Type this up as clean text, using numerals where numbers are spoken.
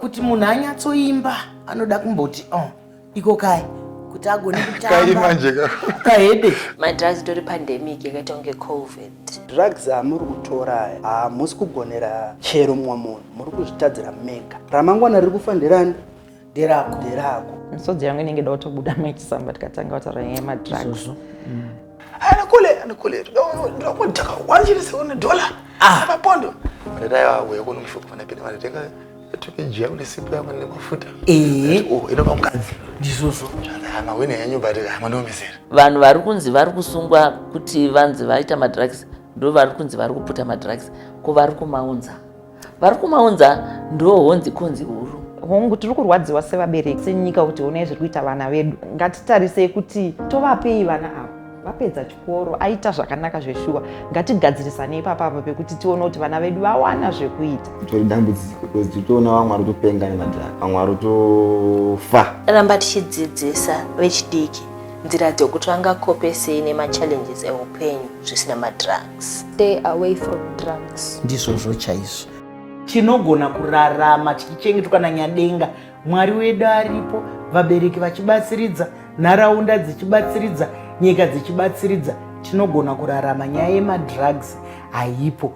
Kuti munhu anyatsoimba anoda kumboti oh, iko kai kuti agone kutamba kahede. Madrugs itori pandemic yakaita kunge COVID. Drugs amuri kutora aya hamusi kugonera chero mumwe munhu, muri kuzvitadzira mega. Ramangwana riri kufa nderani? Nderako. Nderako. Misodzi yangu inenge ida kutobuda maichisamba tikatanga kutaura nyaya yemadrugs. Anakule, anakule, ndakudhaka wanjirisa une dollar. Ah, mapondo. Ndaiwa uya kuno mushuku pana pene vanitenga tukeji yangu nesipo yangu nemafuta. Eh. Oh, inopa mukadzi. Ndizvozvo. Hama wene yenyu but hama ndomizera. Vanhu vari kunzi vari kusungwa kuti vanzi vaita madrugs ndo vari kunzi vari kuputa madrugs, ko vari kumaunza? Vari kumaunza ndo honzi konzi huru. Hongu, tiri kurwadziwa sevabereki, senyika, kuti honai zviri kuita vana vedu. Ngatitarisei kuti tovapei vana ava. Vapedza chikoro, aita zvakanaka zveshuwa, ngatigadzirisanei ipapapa pekuti tione kuti vana vedu vawana zvekuita. Tori dambudziko because titoona vamwe vari kutopenga nemadhaka, vamwe vari kutofa. Ramba tichidzidzisa vechidiki nzira dzekuti vangakope sei nemachallenges eupenyu zvisina madrugs. Stay away from drugs. Ndizvozvo chaizvo. Tinogona kurarama tichichengetwa naNyadenga. Mwari wedu aripo, vabereki vachibatsiridza, nharaunda dzichibatsiridza, nyika dzichibatsiridza, tinogona kurarama. Nyaya yemadrugs haipo.